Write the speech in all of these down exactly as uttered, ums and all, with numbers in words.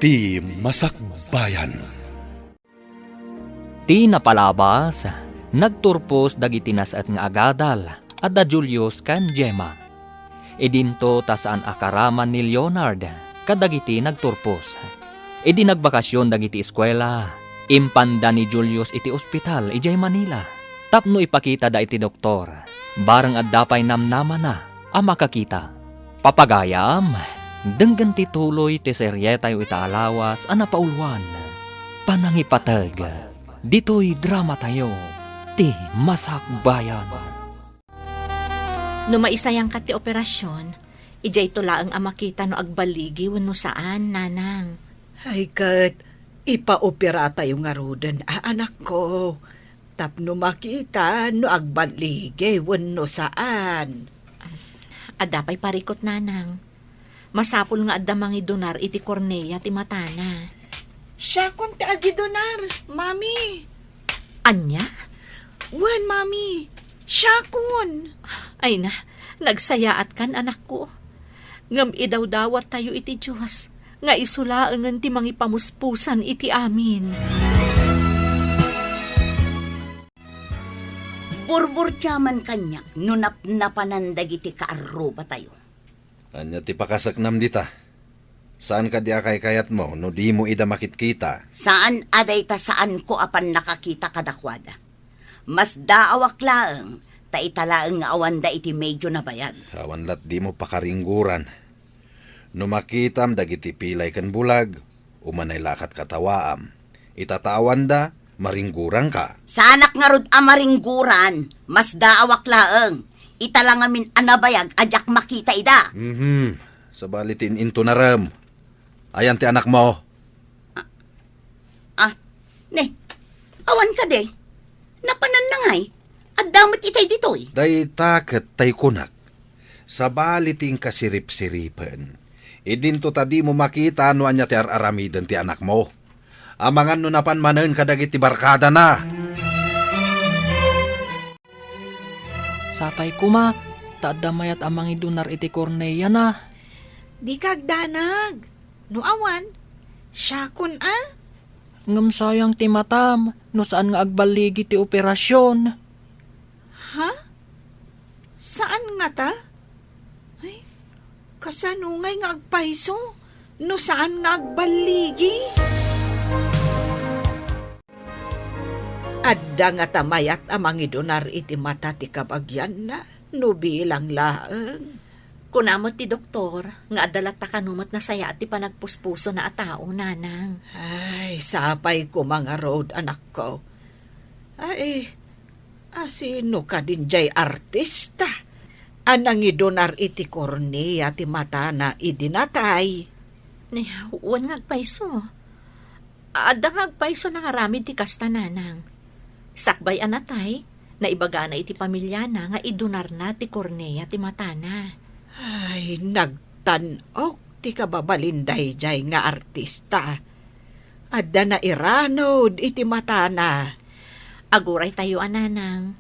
Ti Masakbayan. Ti napalabas, nagturpos dagiti nas-et nga agadal a da Julius ken Gemma. Idinto ta saan a karaman ni Leonard kadagiti nagturpos. Idi nagbakasion dagiti eskuela, impanda ni Julius iti ospital idiay Manila tapno ipakitada iti doktor. Bareng adda pay namnamana a makakita. Papagayam, denggen ti tuloy ti serietayo ita a lawas a napauluan, Panangipateg. Ditoy dramatayo, ti Masakbayan. No maisayanka ti operasion, idiayto laeng a makita no agballigi wenno saan, nanang. Ay ket, ipaoperatayo ngaruden a anakko, tapno makita no agballigi wenno saan. Adda pay parikut, nanang. Masapul nga adda mangidonar iti kornea ti matana. Siakon ti agidonar, Mami. Ania? Wen, Mami. Siakon. Ay na, nagsayaatkan, anakko. Ngem idawdawattayo iti Dios nga isu laengen ti mangipamuspusan iti amin. Burburtiaman kaniak no napnapanan dagiti kaarrubatayo. Ania ti pakaseknam dita? Saan kadi a kaykayatmo no dimo ida makitkita? Saan a dayta saanko a pannakakita kadakuada. Masdaawak laeng, ta ita laeng nga awanda iti medio nabayag. Awan lat dimo pakaringguran. No makitam dagiti pilay ken bulag, umanay la a katkatawaam. Ita ta awanda, maringgurangka. Saanak ngarud a maringguran, masdaawak laeng. Ita la ngamin a nabayag a diak makita ida. Mhm. Sabali ti in-intunarem. Ayan ti anakmo? Ah, ne, awan kadi. Napananna ngay. Adda met itay ditoy. Dayta ket tay kunak. Sabali ti inkasiripsiripen. Idinto ta dimo makita no ania ti ar-aramiden ti anakmo. Amangan no napan manen kadagiti barkadana. Sapay koma, ta adda mayat a mangidunar iti korneana. Dika agdanag. No awan, siakon a. Ngem sayang ti matam, no saan nga agballigi ti operasion. Ha? Saan ngata? Ay, kasano ngay nga agpayso no saan nga agballigi? Adda ngata mayat a mangidunar iti mata ti kabagianna no bilang laeng? Kuna met ti doktor nga adda latta kano met nasayaat ti panagpuspusona a tao, nanang. Ay, sapay koma ngarud, anakko. Ay, asino kadin jay artista a nangidunar iti kornea ti matana idi natay? Ni, wen nga agpayso. Adda nga agpayso nangaramid ti kasta, nanang. Sakbay a natay, naibagana iti pamiliana nga idunarna ti kornea ti matana. Ay, nagtan-ok ti kababalin dayjay nga artista. Adda nairanud iti matana. Aguraytayo a, nanang.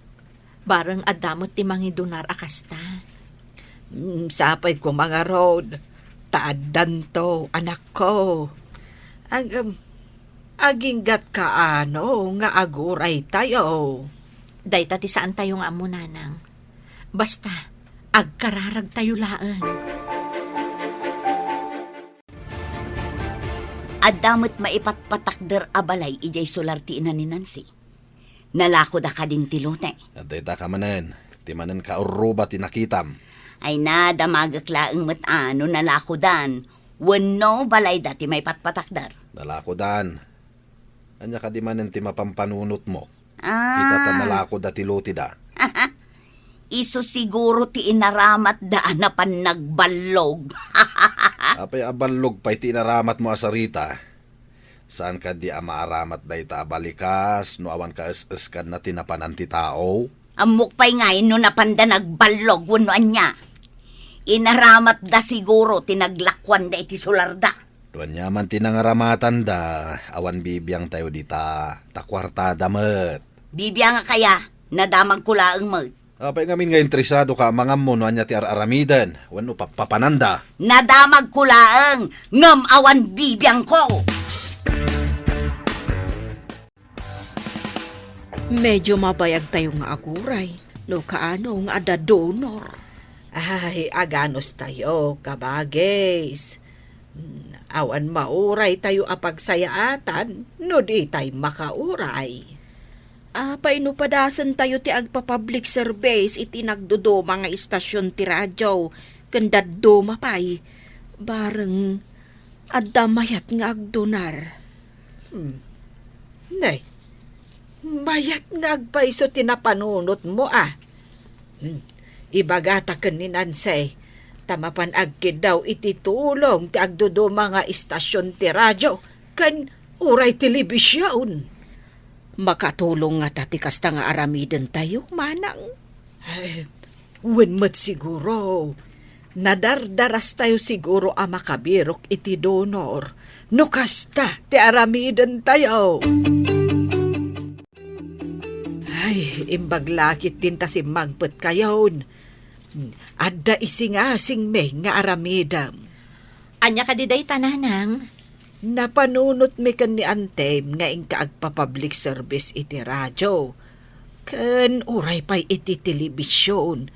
Bareng adda met ti mangidunar a kasta. Mm, sapay koma ngarud, ta addanto, anakko. Ag-, em, aginggat kaano nga aguraytayo? Dayta ti saantayo nga ammo, nanang. Basta, agkararagtayo laeng. Adda met maipatpatakder a balay idiay sular ti ina ni Nancy. Nalakoda kadin ti lote. Dayta ka manen, ti manen kaurruba ti nakitam. Ay na, damagek laeng met a no nalakodan, wenno balayda ti maipatpatakder. Nalakodan. Ania kadi manen ti mapampanunotmo? Ah. Ita ta nalakoda ti loteda. Isu siguro ti inaramatda a napan nagballog. Apay a ballog pay ti inaramatmo a sarita? Saan kadi a maaramat dayta a balikas no awan kaes-eskanna ti napanan ti tao? Ammok pay ngay no napanda nagballog wenno ania. Inaramatda siguro ti naglakuanda iti sularda. No ania man ti nangaramatanda, awan bibiangtayo dita, ta kuartada met. Bibiangak aya, nadamagko laeng met. Apay ngamin nga interesado ka a mangammo no ania ti ar-aramiden wenno pappapananda? Nadamagko laeng, ngem awan bibiangko. Medyo mabayag tayo nga aguray no kaano nga adda donor. Ay, aganus tayo, kabagis. Awan mauray tayo a pagsayaatan no di tay makauray. Apay no padasen tayo ti agpa-public service iti nagduduma nga istasyon ti radio ken dadduma pay, bareng adda mayat nga agdonar. Hmm. Nay, mayat nga agpayso ti napanunotmo, a. Hmm. Ibagata ken ni Nancy, ta mapan agkiddaw iti tulong ti agduduma nga istasyon ti radio ken uray telebision. Makatulong ngata ti kasta nga aramidentayo, manang? Ay, wen met siguro. Nadardarastayo siguro a makabirok iti donor no kasta ti aramidentayo. Ay, imbag la ketdin ta simmangpetkayon. Adda isingasingmi nga aramidem. Ania kadi dayta, nanang? Napanunotmi ken ni Antem nga inka agpa-public service iti radio, ken uray pay iti telebision,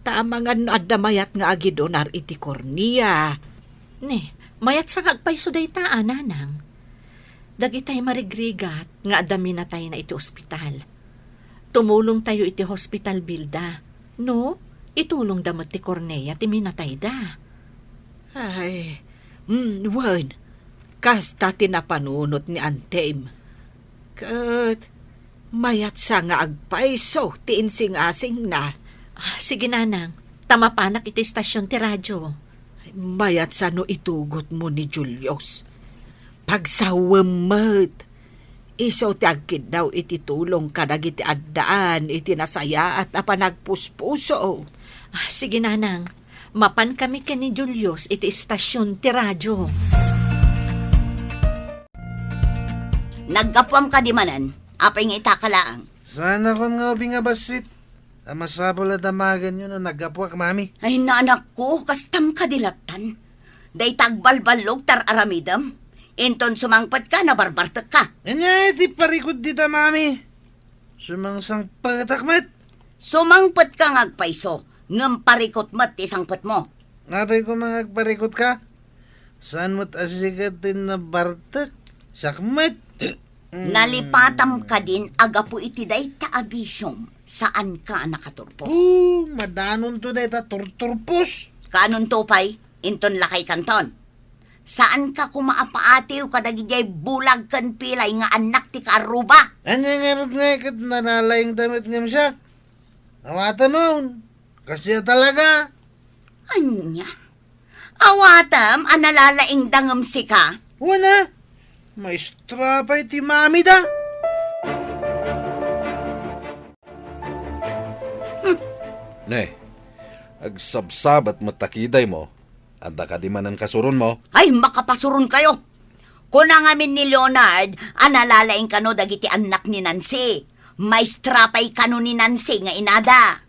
ta amangan no adda mayat nga agidonar iti kornea. Ne, mayat sa nga agpayso dayta a, nanang. Dagitay marigrigat nga adda minatayna iti ospital. Tumulongtayo iti hospital bill da. No, itulongda met ti kornea ti minatayda. Ay, mm, wen, kasta ti napanunot ni Antem. Ket mayat sa nga agpayso ti insingasingna. Ah, sige, nanang, ta mapanak iti istasyon ti radio. Mayat sa no itugotmo ni Julius. Pagsawem met. Isu ti agkiddaw iti tulong kadagiti addaan iti nasayaat a panagpuspuso. Ah, sige, nanang. Mapan kami ken ni Julius iti istasyon ti radio. Naggapuam kadi manen? Apay nga itaka laeng? Saanakon nga ubing a bassit. A masapul a damagenyo no naggapuak, Mami. Ay, nanakko, kastam kadi lattan. Dayta agbalballog ti ar-aramidem. Inton sumangpetka, nabarbartekka. Ania ti parikut dita, Mami? Sumangsangpetak met. Sumangpetka nga agpayso, ngem parikut met ti sangpetmo. Apay koma nga agparikutka? Saan met a sika ti nabartek? Siak met. Mm. Nalipatam kadin a gapu iti dayta a bisiom, saanka a nakaturpos. Oh, madanonto dayta turturpos. Kaanonto pay, inton lakaykanton. Saanka koma a paatiw kadagidiay bulag ken pilay nga annak ti kaarruba. Ania ngarud ngay ket nalalaingda met ngem siak? Awatemon, kasdiay talaga. Ania? Awatem a nalalaingda ngem sika? Wen a, maestra pay ti mamida. Hmm. Ne, agsabsabat met ta kidaymo. Adda kadi manen kasuronmo? Ay, makapasuronkayo! Kuna ngamin ni Leonard a nalalaing kano dagiti annak ni Nancy. Maestra pay kano ni Nancy nga inada.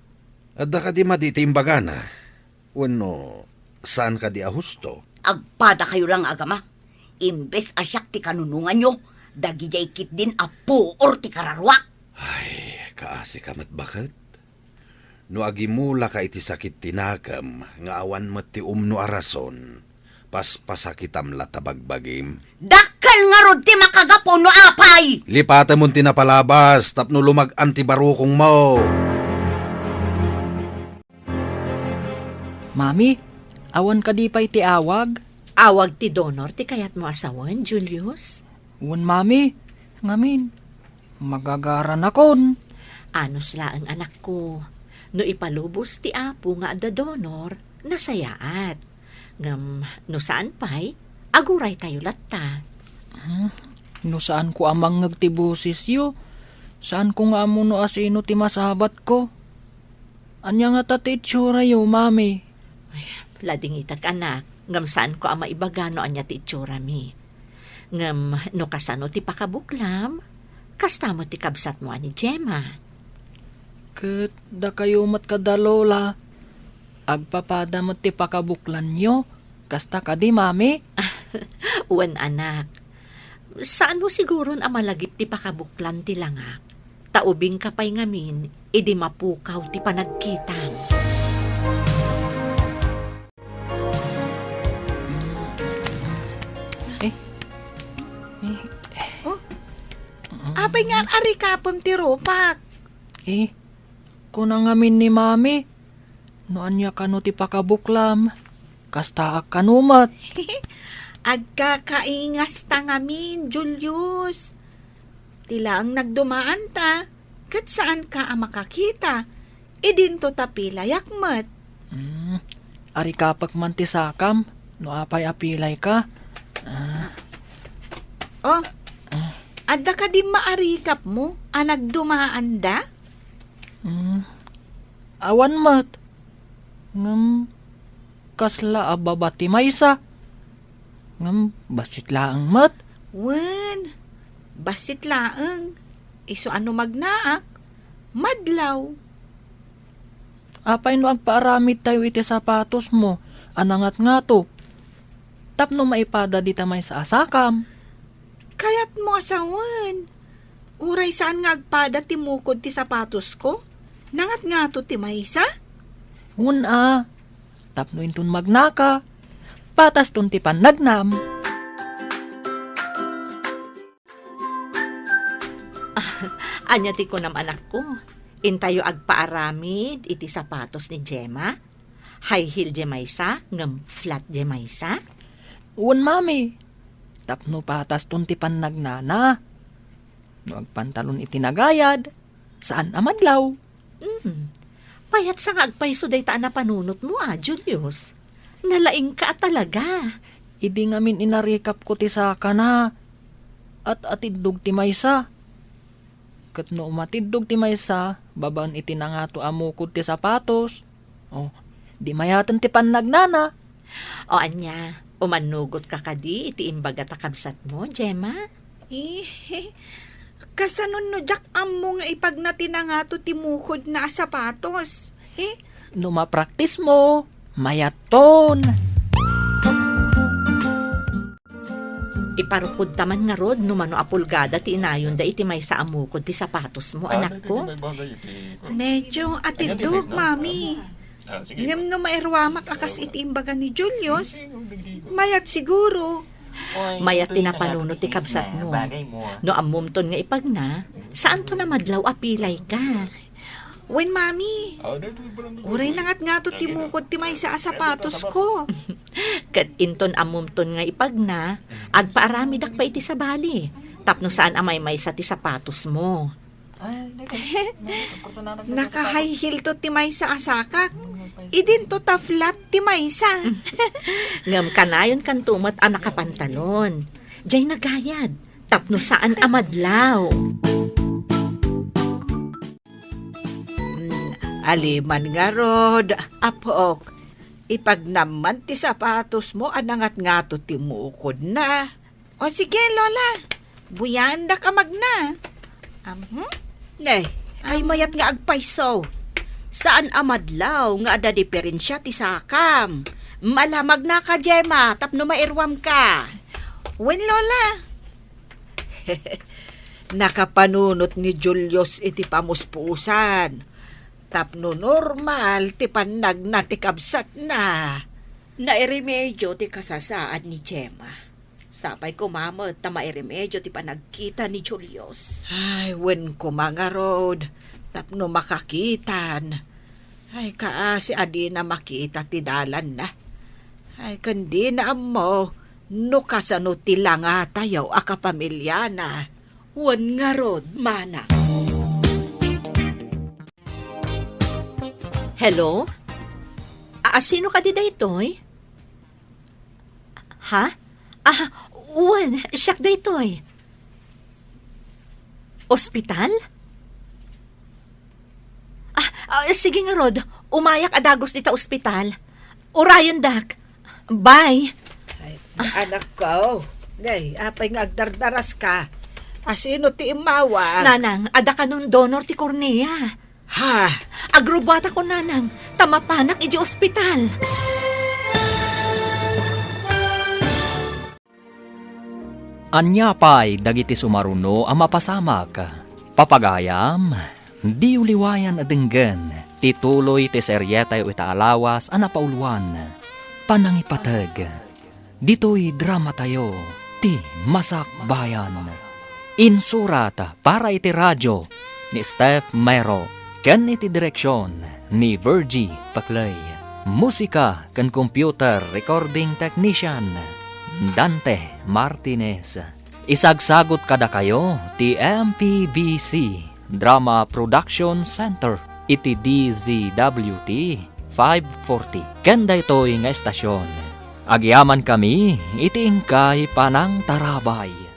Adda kadi madi ti imbagana? Wenno, saan kadi a husto? Agpadakayo lang, agama. Imbes a siak ti kanunonganyo, dagidiay ketdin a puor ti kararuak. Ay, kaasika met baket. No agimulaka iti sakit ti nakem nga awan met ti umno a rason, paspasakitam latta bagbagim. Dakkel ngarud ti makagapu no apay! Lipatemon ti napalabas tapno lumag-an ti barukongmo. Mami, awan kadi pay ti awag? Awag ti donor ti kayatmo a sawen, Julius? Wen, Mami. Ngamin, magagaranakon. Anus laeng, anakko. No ipalubos ti Apo nga adda donor, nasayaat. Ngem no saan pay, aguraytayo latta. Hmm, no saanko a mangngeg ti bosesyo, saanko nga ammo no asino ti masabatko. Ania ngata ti itsurayyo, Mami? Ay, ladingitak, anak, ngem saanko a maibaga no ania ti itsurami. Ngem no kasano ti pakabuklam, kasta met ti kabsatmo a ni Gemma. Ket dakayo met kada lola, agpapada met ti pakabuklanyo. Kasta kadi, Mami? Wen, anak. Saanmo siguron a malagip ti pakabuklan ti langak, ta ubingka pay ngamin idi mapukaw ti panagkitam. Eh? Eh? Oh? Apay nga arikapem ti rupak? Eh? Kuna ngamin ni Mami, no ania kano ti pakabuklam, kastaak kano met. Agkakaingasta ngamin, Julius. Ti laeng nagdumaanta, ket saanka a makakita. Idinto ta pilayak met. Hmm, arikapek man ti sakam, no apay a pilayka. Ah. Oh, adda kadi maarikapmo a nagdumaanda? Hmm, awan met. Ngem, kasla a baba ti maysa. Ngem, bassit laeng met. Wen, bassit laeng. Isu a no magnaak, madlaw. Apay no agpaaramidtayo iti sapatosmo a nangatngato tapno maipada dita maysa a sakam? Kayatmo a sawen. Uray saan nga agpada ti mukod ti sapatosko, nangatngato ti maysa? Wen a, tapno inton magnaka, pataston ti pannagnam. Ania ti kunam, anakko? Intayo agpaaramid iti sapatos ni Gemma? High heel diay maysa, ngem flat diay maysa? Wen, Mami. Tapno pataston ti pannagnana. No agpantalon iti nagayad, saan a madlaw. Hmm. Mayat sa nga agpayso dayta a napanunotmo a, Julius. Nalaingka a talaga. Idi ngamin inarikapko ti sakana, at-atiddog ti maysa. Ket no umatiddog ti maysa babaen iti nangato a mukod ti sapatos, oh, di mayaten ti pannagnana. O ania, umannugotka kadi iti imbaga ta kabsatmo, Gemma? Eh, kasanon no diak ammo nga ipagna ti nangato ti mukodna a sapatos? Eh? No mapraktismo, mayatton. Iparukodta man ngarud no mano a pulgada ti inayonda iti maysa a mukod ti sapatosmo, anakko. Medyo atiddog, Mami. Ngem no mairuamak a kas iti imbaga ni Julius, mayat siguro. Mayat ti napanunot ti kabsatmo. No ammomton nga ipagna, saanton a madlaw a pilayka. Wen, Mami. Uray nangatngato ti mukod ti maysa a sapatosko. Ket inton ammomton nga ipagna, agpaaramidak pay iti sabali, tapno saan a maymaysa ti sapatosmo. Naka-high heel to ti maysa a sakak. Idinto ta flat ti maysa. Ngem kanayon kanto met a nakapantalon. Diay nagayad, tapno saan a madlaw. Mm, aliman ngarud, apok. Ipagnam man ti sapatosmo a nangatngato ti mukodna. O sige, Lola. Buyaendak a magna. Amhm? Ne, ay mayat nga agpayso. Saan a madlaw nga adda diferensia ti sakam. Ala, magnaka, Gemma, tapno mairuamka. Wen, Lola. Nakapanunot ni Julius iti pamuspusan. Tapno normal ti pannagna ti kabsatna. Nairemedio ti kasasaad ni Gemma. Sapay koma met ta mairemedio ti panagkita ni Julius. Ay, wen koma ngarud, tapno makakitan. Ay, kaasi a dina makita ti dalanna. Ay, ken dina ammo no kasano ti langatayo a kapamiliana. Wen ngarud, manang. Hello? A, sino kadi daytoy? Ha? Ah, wen, siak daytoy. Ospital? Ah, ah, sige ngarud, umayak a dagus dita ospital. Urayendak. Bye. Ay, anak ko. Nay, apay nga agdardaraska? Asino ti immawa? Nanang, adda kanon donor ti kornea. Ha, agrubatakon, nanang, ta mapanak iti ospital. Ania pay dagiti sumaruno a mapasamak? Papagayam, diyo liwayan a denggen ti tuloy ti serietayo ita a lawas a napauluan, Panangipateg. Ditoy dramatayo, ti Masakbayan. Insurat para iti radio ni Steph Mero ken iti direksion ni Virgie Paclay. Musika ken computer recording technician, Dante Martinez. Isagsagut kadakayo ti M P B C Drama Production Center iti D Z W T five forty. Ken daytoy nga estasyon, agyamankami iti inkay panangtarabay.